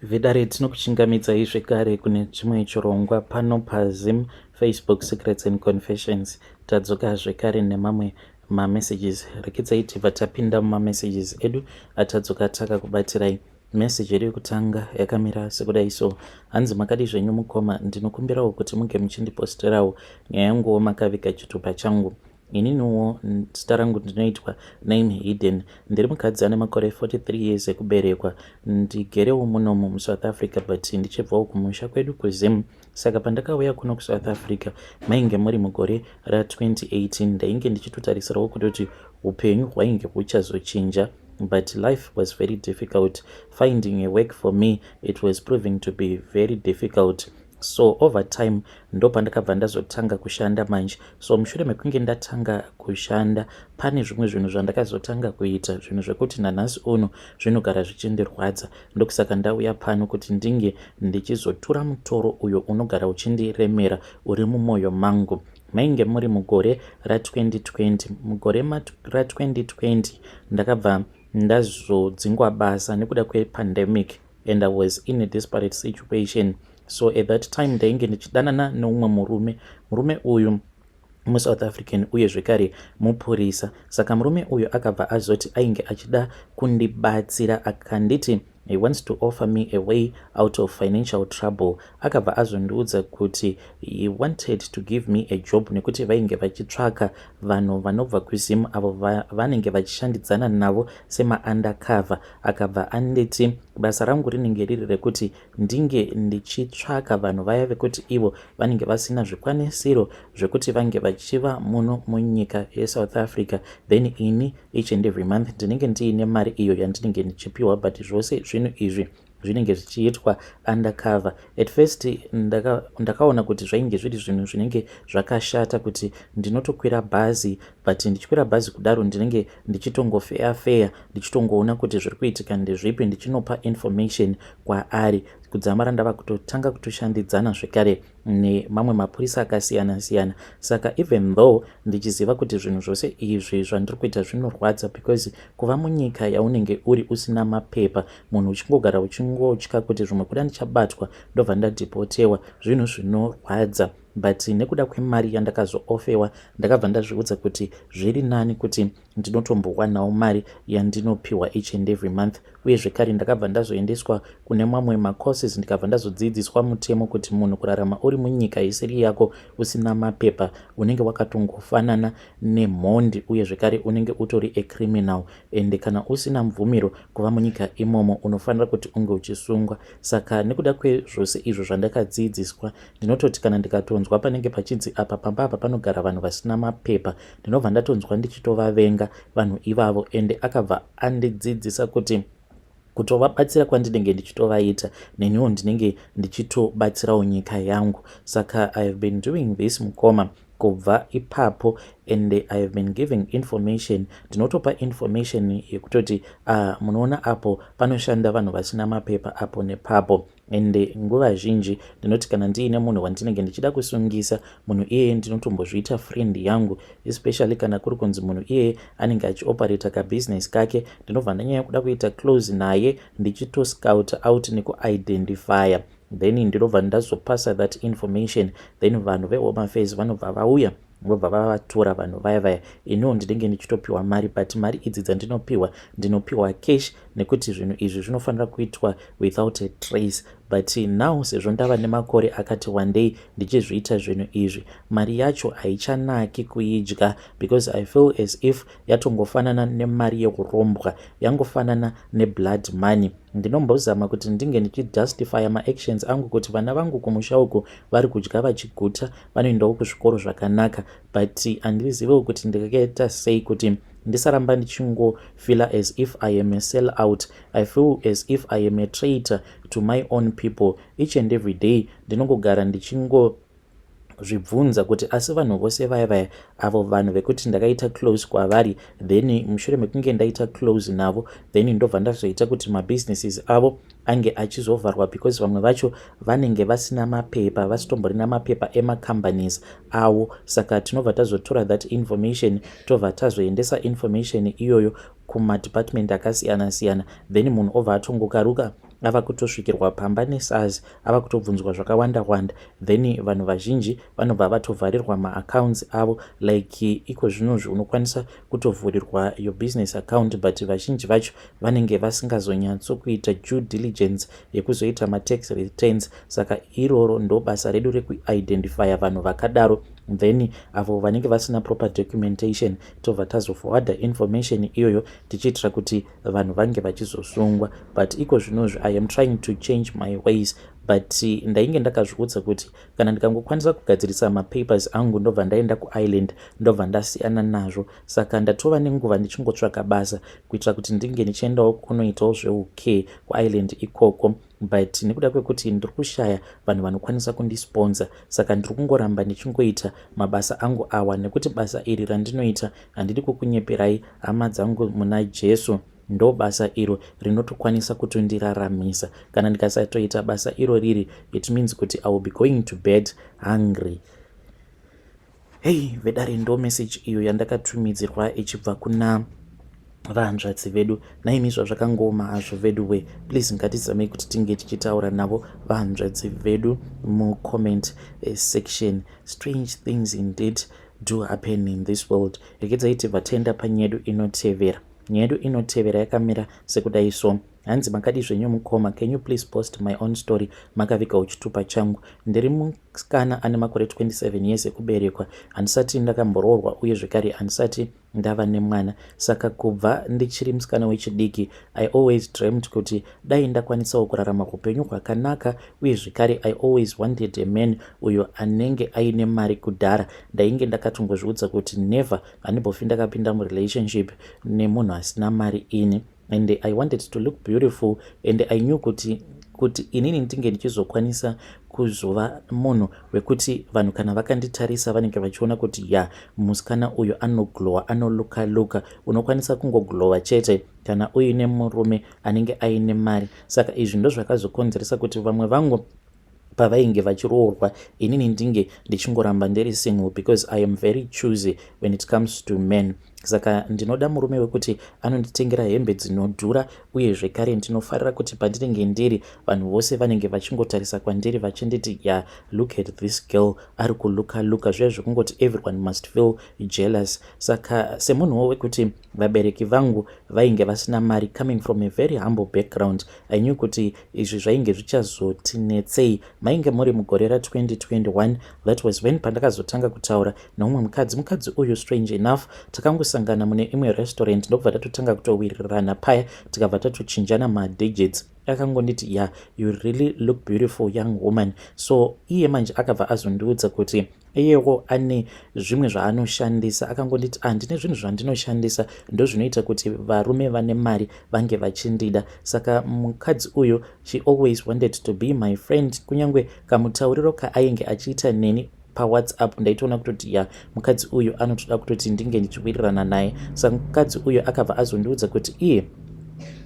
Vedare, tinokuchingamidzai zvekare kune chimwe chirongwa pano paZim Facebook Secrets and Confessions. Tadzoka zvekare nemamwe mamessages. Rekedzai tibva tapinda mumamessages edu atadzoka takakubatirai. Message yedu yekutanga yakamira sekudai so: Hanzi, "Makadi zvenyu mukoma? Ndinokumbirawo kuti muge muchindiposterawo nyaya yanguwo makaviga chitupa changu. Ininiwo zita rangu ndinoitwa Name Hidden. Ndiri mukadzi ane makore 43 years ekuberekwa. Ndigerewo munomu muSouth Africa, but ndichibvawo kumusha kwedu kuZim. Saka pandakauya kuno kuSouth Africa mainge muri mugore ra2018. Ndainge ndichitotarisirawo kutoti upenyu hwainge huchazochinja, but life was very difficult. Finding a work for me, it was proving to be very difficult. So over time ndo pandakabva ndazotanga kushanda manje. So mushure mekunge ndatanga kushanda, pane zvimwe zvinhu zvandakazotanga kuita, zvinhu zvekuti nanhasi uno zvinogara zvichindirwadza. Ndokusaka ndauya pano kuti ndinge ndichizotura mutoro uyo unogara uchindiremera uri mumwoyo mangu. Mainge muri mugore ra2020. Mugore ra2020 ndakabva ndazodzingwa basa nekuda kwepandemic, and I was in a desperate situation. So at that time ndainge ndichidanana neumwe murume. Murume uyu muSouth African, uye zvekare mupurisa. Saka murume uyu akabva azoti ainge achida kundibatsira, akanditi he wants to offer me a way out of financial trouble. Akabva azondiudza kuti he wanted to give me a job nekuti vainge vachitsvaka vanhu vanobva kuZim avo vanenge vachishandidzana navo semaundercover. Akabva anditi basa rangu rinenge riri rekuti ndinge ndichitsvaka vanhu vaya vekuti ivo vanenge vasina zvikwanisiro zvekuti vange vachiva muno munyika yeSouth Africa. Then ini each and every month ndinenge ndiine mari iyo yandinenge ndichipiwa, but zvose zvinhu izvi zvinenge zvichiitwa undercover. At first ndakaona kuti zvainge zviri zvinhu zvinenge zvakashata, kuti ndinotokwira bhazi, but ndichikwira bhazi kudaro ndinenge ndichitongofeya feya, ndichitongoona kuti zviri kuitika ndezvipi, ndichinopa information kwaari. Kudzamara ndava kutotanga kutoshandidzana zvekare nemamwe mapurisa akasiyana siyana. Saka even though ndichiziva kuti zvinhu zvose izvi zvandiri kuita zvinorwadza, because kuva munyika yaunenge uri usina mapepa, munhu uchingogara uchingotya kuti zvimwe kuda ndichabatwa ndobva ndadeportewa, zvinhu zvinorwadza. But nekuda kwemari yandakazoofferwa, ndakabva ndazviudza kuti zviri nani kuti ndinotombowanawo mari yandinopiwa each and every month. Uye zvekare ndakabva ndazoendeswa kune mamwe macourses, ndikabva ndazodzidziswa mutemo kuti munhu kurarama uri munyika isiri yako usina mapepa, unenge wakatongofanana nemhondi, uye zvekare unenge utori acriminal, ende kana usina mvumiro kuva munyika imomo, unofanira kuti unge uchisungwa. Saka nekuda kwezvose izvo zvandakadzidziswa, ndinototi kana ndikatonzwa panenge pachinzi apa pamba apa panogara vanhu vasina mapepa, ndinobva ndatonzwa ndichitovavenga vanhu ivavo. Ende akabva andidzidzisa kuti kutovabatsira kwandinenge ndichitovaita, neniwo ndinenge ndichitobatsirawo nyika yangu. Saka I have been doing this, mukoma, kubva ipapo, and I have been giving information. Ndinotopa information yekutoti munoona apo panoshanda vanhu vasina mapepa apo nepapo. Ende nguva zhinji ndinoti kana ndiine munhu wandinenge ndichida kusungisa, munhu iyeye ndinotombozviita friend yangu, especially kana kuri kunzi munhu iyeye anenge achioperata kabusiness kake. Ndinobva ndanyanya kuda kuita close naye, ndichitoscout out nekuidentifya, then ndinobva ndazopasa that information. Then vanhu veHome Affairs vanobva vauya, vobva vavatora vanhu vaya vaya. Iniwo ndinenge ndichitopiwa mari, but mari idzi dzandinopiwa, ndinopiwa cash, nekuti zvinhu izvi zvinofanira kuitwa without a trace. But now, sezvo ndava nemakore akati wandei ndichizviita zvinhu izvi, mari yacho haichanaki kuidya, because I feel as if yatongofanana nemari yeurombwa, yangofanana neblood money. Ndinombozama kuti ndinge ndichijustifya maactions angu kuti vana vangu kumusha uku vari kudya vachiguta, vanoendawo kuzvikoro zvakanaka, but handizivewo kuti ndikaita sei kuti ndisaramba ndichingofeela as if I am a sell out. I feel as if I am a traitor to my own people. Each and every day ndinongogara ndichingo zvibvunza kuti asi vanhu vose vaya vaya, avo vanhu vekuti ndakaita close kwavari, then mushure mekunge ndaita close navo, then ndobva ndazoita kuti mabusinesses avo ange achizovharwa, because vamwe vacho vanenge vasina mapepa, vasitomborina mapepa emacompanies avo. Saka tinobva tazotora that information, tobva tazoendesa information iyoyo kumadepartment akasiyana siyana, then munhu obva atongokaruka. Ava kutosvikirwa pamba neSARS, ava kutobvunzwa zvakawanda wanda, then vanhu vazhinji vanobva vatovharirwa maaccounts avo. Like iko zvinozvi unokwanisa kutovhurirwa your business account, but vazhinji vacho vanenge vasingazonyatsokuita due diligence yekuzoita matax returns. Saka iroro ndo basa redu rekuidentifya vanhu vakadaro. Then avo vanenge vasina proper documentation, tobva tazoforwarda information iyoyo tichiitira kuti vanhu vange vachizosungwa. But iko zvinozvi I am trying to change my ways, but ndainge ndakazviudza kuti kana ndikangokwanisa kugadzirisa mapapers angu, ndobva ndaenda kuIreland, ndobva ndasiyana nazvo. Saka ndatova nenguva ndichingotsvaka basa kuitira kuti ndinge ndichiendawo kunoitawo zveuk kuIreland ikoko, but nekuda kwekuti ndiri kushaya vanhu vanokwanisa kundisponsa, saka ndiri kungoramba ndichingoita mabasa angu awa, nekuti basa iri randinoita, handidi kukunyeperai, hama dzangu muna Jesu, ndo basa iro rinotokwanisa kutondiraramisa. Kana ndikasatoita basa iro riri, it means kuti I will be going to bed hungry. Hei vedare, ndo message iyo yandakatumidzirwa ichibva kuna vahanzvadzi vedu. Naimi, zvazvakangoma hazvo vedu we. Please, ngatizamei kuti tinge tichitaura navo vahanzvadzi vedu mucomment section. Strange things indeed do happen in this world. Rekedzai tibva taenda panyedu inotevera. Nyaya yedu inotevera yakamira sekudai so. Hanzi, "Makadi zvenyu mukoma? Can you please post my own story makavigawo chitupa changu? Ndiri musikana ane makore 27 years ekuberekwa. Handisati ndakamboroorwa uye zvekare handisati ndava nemwana. Saka kubva ndichiri musikana wechidiki, I always dreamed kuti dai ndakwanisawo kurarama upenyu hwakanaka. Uye zvekare I always wanted a man uyo anenge aine mari. Kudhara ndainge ndakatongozviudza kuti never, handimbofi ndakapinda murelationship nemunhu asina mari ini, and I wanted to look beautiful, and I knew kuti inini ndinge ndichizokwanisa kuzova munhu wekuti vanhu kana vakanditarisa vanenge vachiona kuti ya, musikana uyu anoglowa, anolooka looka. Unokwanisa kungoglowa chete kana uine murume anenge aine mari. Saka izvi ndo zvakazokonzeresa kuti vamwe vangu pavainge vachiroorwa, inini ndinge ndichingoramba ndiri single, because I am very choosy when it comes to men. Saka ndinoda murume wekuti anonditengera hembe dzinodhura, uye zvekare ndinofarira kuti pandinenge ndiri, vanhu vose vanenge vachingotarisa kwandiri vachinditi, 'Ya, look at this girl, ari kulooka looka.' Zviya zvekungoti everyone must feel jealous. Saka semunhuwo wekuti vabereki vangu vainge vasina mari, coming from a very humble background, I knew kuti izvi zvainge zvichazotinetsei. Mainge muri mugore ra2021. That was when pandakazotanga kutaura neumwe mukadzi. Mukadzi uyu, strange enough, takangosangana mune imwe restaurant, ndokubva tatotanga kutowirirana paya, tikabva tatochinjana madigits. Akangonditi, 'Ya, you really look beautiful, young woman.' So iye manje akabva azondiudza kuti iyewo ane zvimwe zvaanoshandisa. Akangonditi, 'Ah, ndine zvinhu zvandinoshandisa, ndo zvinoita kuti varume vane mari vange vachindida.' Saka mukadzi uyu, she always wanted to be my friend. Kunyange kamutauriro kaainge achiita neni paWhatsApp, ndaitoona kutoti ya, mukadzi uyu anotoda kutoti ndinge ndichiwirirana naye. Saka mukadzi uyu akabva azondiudza kuti iye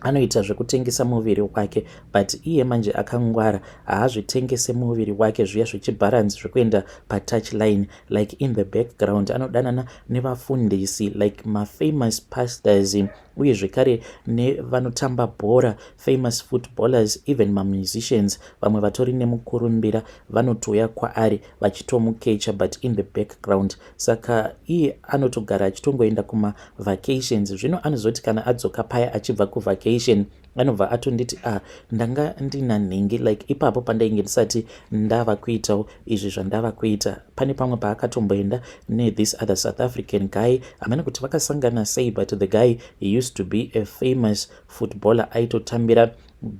anoita zvekutengesa muviri wake, but iye manje akangwara, haazvitengese muviri wake zviya zvechibharanzi zvekuenda patouch line. Like in the background anodanana nevafundisi, like mafamous pastors, uye zvekare nevanotamba bhora, famous footballers, even mamusicians. Vamwe vatori nemukurumbira vanotouya kwaari vachitomukecha, but in the background. Saka iye anotogara achitongoenda kumavacations. Zvino anozoti kana adzoka paya achibva kuvacation, anobva atonditi, 'Ah, ndanga ndina nhingi.' Like ipapo pandainge ndisati ndava kuitawo izvi zvandava kuita. Pane pamwe paakatomboenda nethis other South African guy. Hamene kuti vakasangana sei, but the guy, he used to be a famous footballer, aitotambira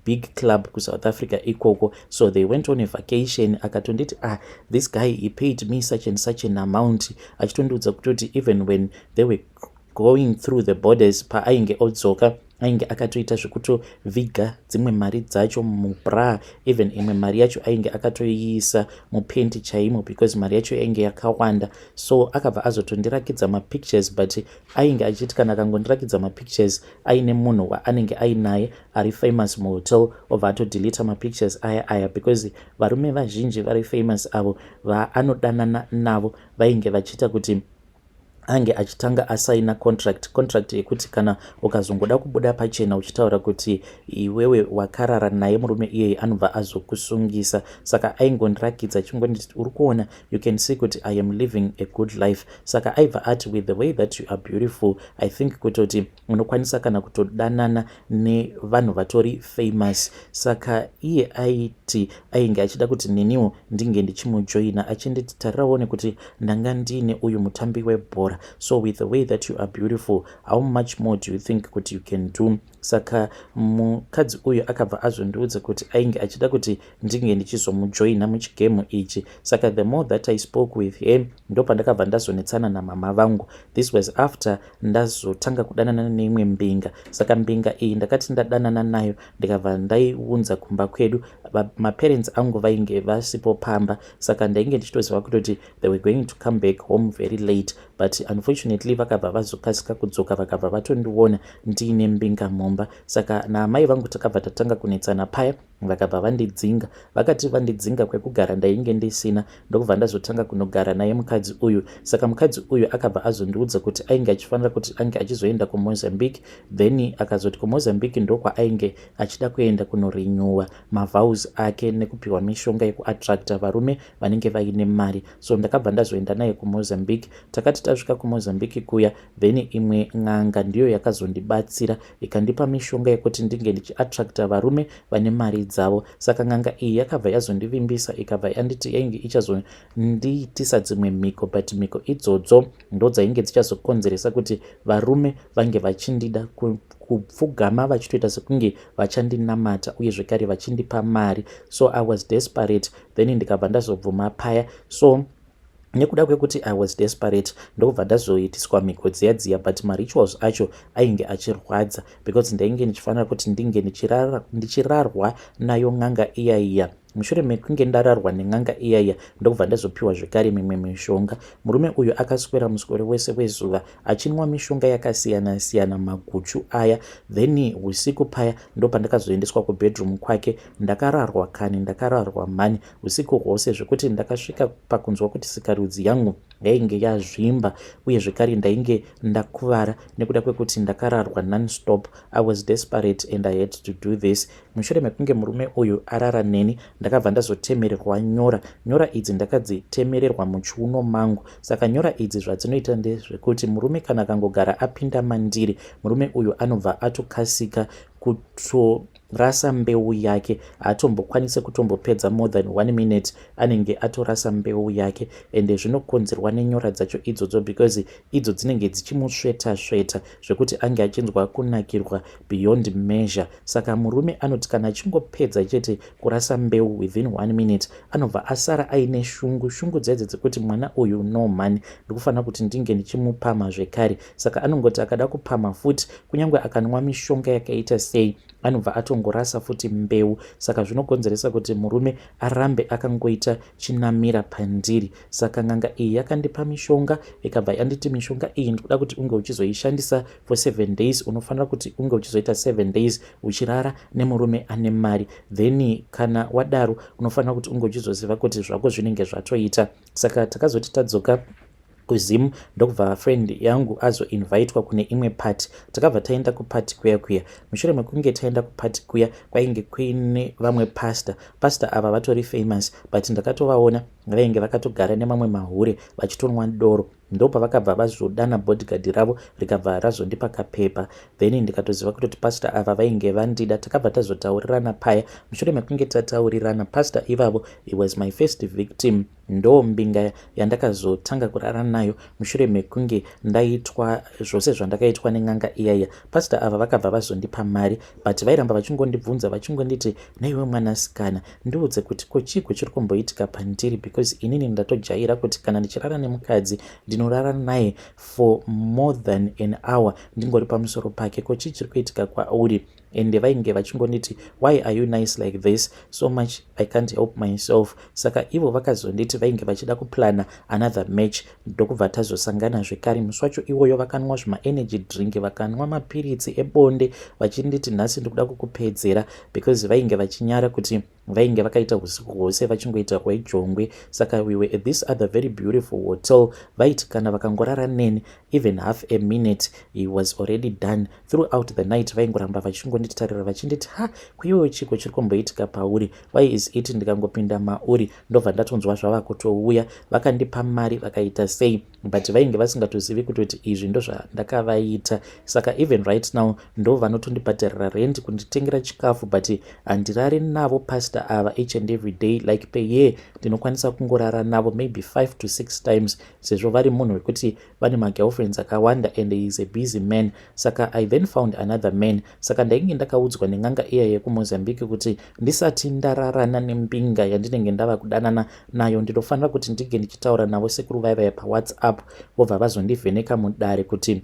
big club kuSouth Africa ikoko. So they went on a vacation. Akatonditi, 'Ah, this guy, he paid me such and such an amount,' achitondiudza kutoti even when they were going through the borders, paainge odzoka, ainge akatoita zvekutoviga dzimwe mari dzacho mubra. Even imwe mari yacho ainge akatoiisa mupenti chaimo, because mari yacho yainge yakawanda. So akabva azotondirakidza mapictures, but ainge achiti kana akangondirakidza mapictures aine munhu waanenge ainaye ari famous muhotel, obva atodeleta mapictures aya aya, because varume vazhinji vari famous avo vaanodanana navo vainge vachiita kuti Ange achitanga asaina contract yekuti kana ukazongoda kubuda pachena uchitaura kuti iwewe wakarara naye murume iyeye, anobva azokusungisa. Saka aingondirakidza achingonditi, "Uri kuona, you can see kuti I am living a good life." Saka aibva ati, "With the way that you are beautiful, I think kutoti unokwanisa kana kutodanana nevanhu vatori famous." Saka iye aiti ainge achida kuti neniwo ndinge ndichimujoina, achinditi, "Tarirawo nekuti ndanga ndiine uyu mutambi webhora. So with the way that you are beautiful, how much more do you think kuti you can do?" Saka mukadzi uyu akabva azondiudza kuti ainge achida kuti ndinge ndichizomujoina muchigame ichi. Saka the more that I spoke with him, ndo pandakabva ndazonetsana namama vangu. This was after ndazotanga kudanana neimwe mbinga. Saka mbinga iyi ndakati ndadanana nayo, ndikabva ndaiunza kumba kwedu. Maparents angu vainge vasipo pamba, saka ndainge ndichitoziva kutoti they were going to come back home very late, but unfortunately vakabva vazokasika kudzoka, vakabva vatondiona ndiine mbinga mumba. Saka naamai vangu takabva tatanga kunetsana paya, vakabva vandidzinga. Vakati vandidzinga, kwekugara ndainge ndisina, ndokubva ndazotanga kunogara naye mukadzi uyu. Saka mukadzi uyu akabva azondiudza kuti ainge achifanira kuti ange achizoenda kuMozambique. Then akazoti kuMozambique ndokwaainge achida kuenda kunorenewa mavows ake nekupiwa mishonga yekuattracta varume vanenge vaine mari. So ndakabva ndazoenda naye kuMozambique. Takati tasvika kuMozambique kuya, then imwe n'anga ndiyo yakazondibatsira, ikandipa mishonga yekuti ndinge ndichiattracta varume vane mari dzavo. Saka n'anga iyi yakabva yazondivimbisa, ikabva yanditi yainge ichazondiitisa dzimwe mhiko, but mhiko idzodzo ndo dzainge dzichazokonzeresa kuti varume vange vachindida, kupfugama vachitoita sekunge vachandinamata, uye zvekare vachindipa mari. So I was desperate, then ndikabva ndazobvuma paya. So nekuda kwekuti I was desperate, ndokubva ndazoitiswa mhiko dziya dziya, but marituals acho ainge achirwadza because ndainge ndichifanira kuti ndinge ndichirarwa nayo n'anga iyaiya. Mushure mekunge ndararwa nen'anga iyaiya, ndokubva ndazopiwa zvekare mimwe mishonga. Murume uyu akaswera muswero wese wezuva achinwa mishonga yakasiyana-siyana, maguchu aya. Then usiku paya ndopandakazoendeswa kubedroom kwake. Ndakararwa kani, ndakararwa mhani usiku hwose, zvekuti ndakasvika pakunzwa kuti sikarudzi yangu yainge yazvimba, uye zvekare ndainge ndakuvara nekuda kwekuti ndakararwa nonstop. I was desperate and I had to do this. Mushure mekunge murume uyu arara neni, ndakabva ndazotemererwa nyora. Nyora idzi ndakadzitemererwa muchiuno mangu. Saka nyora idzi zvadzinoita ndezvekuti murume kana akangogara apinda mandiri, murume uyu anobva atokasika kutorasa mbeu yake. Haatombokwanisi kutombopedza more than one minute, anenge atorasa mbeu yake. Ende zvinokonzerwa nenyora dzacho idzodzo, because idzo dzinenge dzichimusveta sveta zvekuti ange achinzwa kunakirwa beyond measure. Saka murume anoti kana achingopedza chete kurasa mbeu within one minute, anobva asara aine shungu, shungu dzedze dzekuti mwana uyu, no man, ndikufanira kuti ndinge ndichimupama zvekare. Saka anongoti akada kupama futi, kunyange akanwa mishonga yakaita sei, anobva atongorasa futi mbeu. Saka zvinokonzeresa kuti murume arambe akangoita chinamira pandiri. Saka n'anga iyi yakandipa mishonga, ikabva yanditi, "Mishonga iyi ndikuda kuti unge uchizoishandisa for 7 days. Unofanira kuti unge uchizoita 7 days uchirara nemurume ane mari. Then kana wadaro, unofanira kuti unge uchizoziva kuti zvako zvinenge zvatoita." Saka takazoti tadzoka kuZim, ndokubva friend yangu azoinvitwa kune imwe party. Takabva taenda kuparty kuya kuya. Mushure mekunge taenda kuparty kuya, kwainge kuine vamwe pastor. Pastor ava vatori famous, but ndakatovaona vainge vakatogara nemamwe mahure vachitonwa doro. Ndopavakabva vazodana bodyguard ravo, rikabva razondipa kapepa. Then ndikatoziva kutoti pastor ava vainge vandida. Takabva tazotaurirana paya. Mushure mekunge tataurirana, pastor ivavo, he was my first victim. Ndo mbinga yandakazotanga kurara nayo mushure mekunge ndaitwa zvose zvandakaitwa nen'anga iyaiya. Pastor ava vakabva vazondipa mari, but vairamba vachingondibvunza, vachingonditi, "Naiwe mwanasikana, ndiudze kuti ko chiiko chiri kumboitika pandiri, because inini ndatojaira kuti kana ndichirara nemukadzi, ndinorara naye for more than an hour ndingori pamusoro pake. Ko chii chiri kuitika kwauri?" Ende vainge vachingonditi, "Why are you nice like this so much? I can't help myself." Saka ivo vakazonditi vainge vachida kuplana another match, ndokubva tazosangana zvekare musi wacho iwoyo. Vakanwa zvimaenergy drink, vakanwa mapiritsi ebonde, vachinditi, "Nhasi ndikuda kukupedzera," because vainge vachinyara kuti vainge vakaita usiku hwose vachingoita hwejongwe. Saka we were at this other very beautiful hotel. Vaiti kana vakangorara neni even half a minute, he was already done. Throughout the night vaingoramba vachingondititarira, vachinditi, "Ha, kuiwewo chiko chiri kumboitika pauri? Why is it ndikangopinda mauri ndobva ndatonzwa zvava kutouya?" Vakandipa mari, vakaita sei, but vainge vasingatozivi kutoti izvi ndozvandakavaita. Saka even right now ndo vanotondibhadharira rent, kunditengera chikafu, but handirari navo pastor ava each and every day. Like per year ndinokwanisa kungorara navo maybe 5 to 6 times, sezvo vari munhu wekuti vane magirlfriends akawanda and he is a busy man. Saka I then found another man. Saka ndainge ndakaudzwa nen'anga iya yekuMozambique kuti ndisati ndararana nembinga yandinenge ndava kudanana nayo, ndinofanira kuti ndinge ndichitaura navo sekuru vaivaya paWhatsApp, vobva vazondivheneka mudare kuti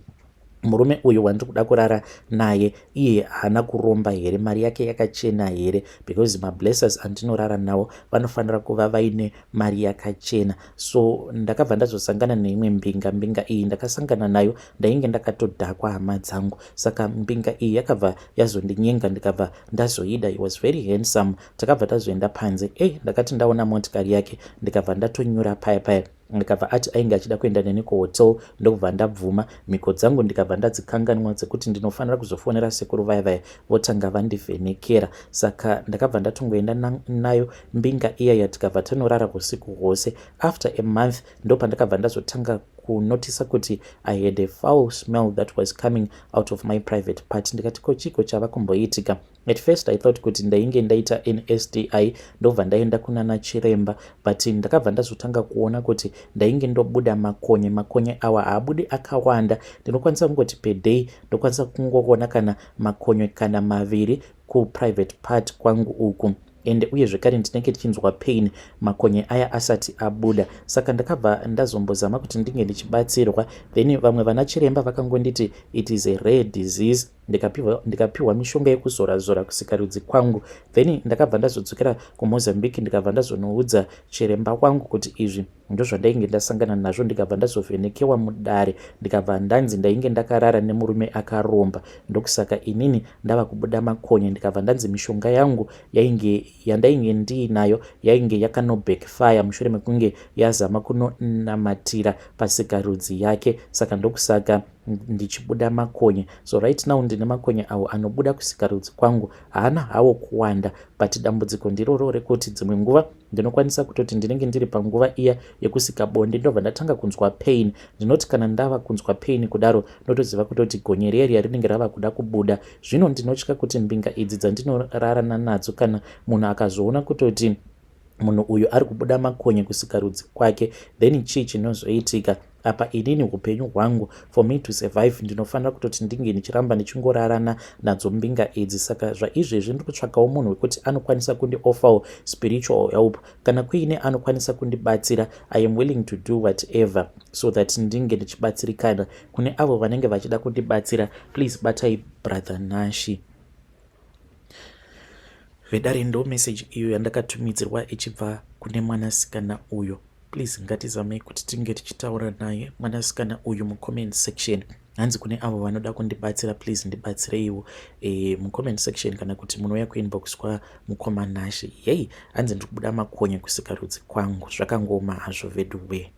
murume uyu wandiri kuda kurara naye iye haana kuromba here, mari yake yakachena here, because mablessers andinorara navo vanofanira kuva vaine mari yakachena. So ndakabva ndazosangana neimwe mbinga. Mbinga iyi ndakasangana nayo ndainge ndakatodhakwa, hama dzangu. Saka mbinga iyi yakabva yazondinyenga, ndikabva ndazoida. He was very handsome. Takabva tazoenda panze. Ei, ndakati ndaona motikari yake, ndikabva ndatonyura paya paya. Ndikabva ati ainge achida kuenda neni kuhotel, ndokubva ndabvuma. Mhiko dzangu ndikabva ndadzikanganwa dzekuti ndinofanira kuzofonera sekuru vaya vaya votanga vandivhenekera. Saka ndakabva ndatongoenda nayo mbinga iya, tikabva tanorara usiku hwose. After a month ndopandakabva ndazotanga kunotisa kuti I had a foul smell that was coming out of my private part. Ndikati, "Ko chiko chava kumboitika?" At first I thought kuti ndainge ndaita STI, ndobva ndaenda kunana chiremba, but ndakabva ndazotanga kuona kuti ndainge ndobuda makonye. Makonye awa haabudi akawanda. Ndinokwanisa kungoti per day ndokwanisa kungoona kana makonye kana maviri kuprivate part kwangu uku. Ende uye zvekare ndinenge ndichinzwa pain makonye aya asati abuda. Saka ndakabva ndazombozama kuti ndinge ndichibatsirwa. Then vamwe vana chiremba vakangonditi it is a rare disease. Ndikapiwa mishonga yekuzora-zora kusikarudzi kwangu. Then ndakabva ndazodzokera kuMozambique, ndikabva ndazonoudza chiremba wangu kuti izvi ndozvandainge ndasangana nazvo. Ndikabva ndazovhenekewa mudare, ndikabva ndanzi ndainge ndakarara nemurume akaromba, ndokusaka inini ndava kubuda makonye. Ndikabva ndanzi mishonga yangu yainge yandainge ndiinayo yainge yakanobackfire mushure mekunge yazama kunonamatira pasikarudzi yake, saka ndokusaka ndichibuda makonye. So right now ndine makonye awo anobuda kusikarudzi kwangu. Haana hawo kuwanda, but dambudziko ndiroro rekuti dzimwe nguva ndinokwanisa kutoti ndinenge ndiri panguva iya yekusika bonde, ndobva ndatanga kunzwa pain. Ndinoti kana ndava kunzwa pain kudaro, ndotoziva kutoti gonye riya riya rinenge rava kuda kubuda. Zvino ndinotya kuti mbinga idzi dzandinorarana nadzo, kana munhu akazoona kutoti munhu uyu ari kubuda makonye kusikarudzi kwake, then chii chinozoitika apa? Inini upenyu hwangu, for me to survive, ndinofanira kutoti ndinge ndichiramba ndichingorarana nadzo mbinga idzi. Saka zvaizvezvi ndiri kutsvakawo munhu wekuti anokwanisa kundiofferwo spiritual help. Kana kuine anokwanisa kundibatsira, I am willing to do whatever so that ndinge ndichibatsirikana. Kune avo vanenge vachida kundibatsira, please batai Brother Nashi. Vedare, ndo message iyo yandakatumidzirwa ichibva kune mwanasikana uyo. Please ngatizamei kuti tinge tichitaura naye mwanasikana uyu mucomment section. Hanzi kune avo vanoda kundibatsira, please ndibatsireiwo mucomment section, kana kuti munouya kuinbox kwamukoma Nashi. Yei, hanzi ndiri kubuda makonye kusikarudzi kwangu. Zvakangoma hazvo vedu we.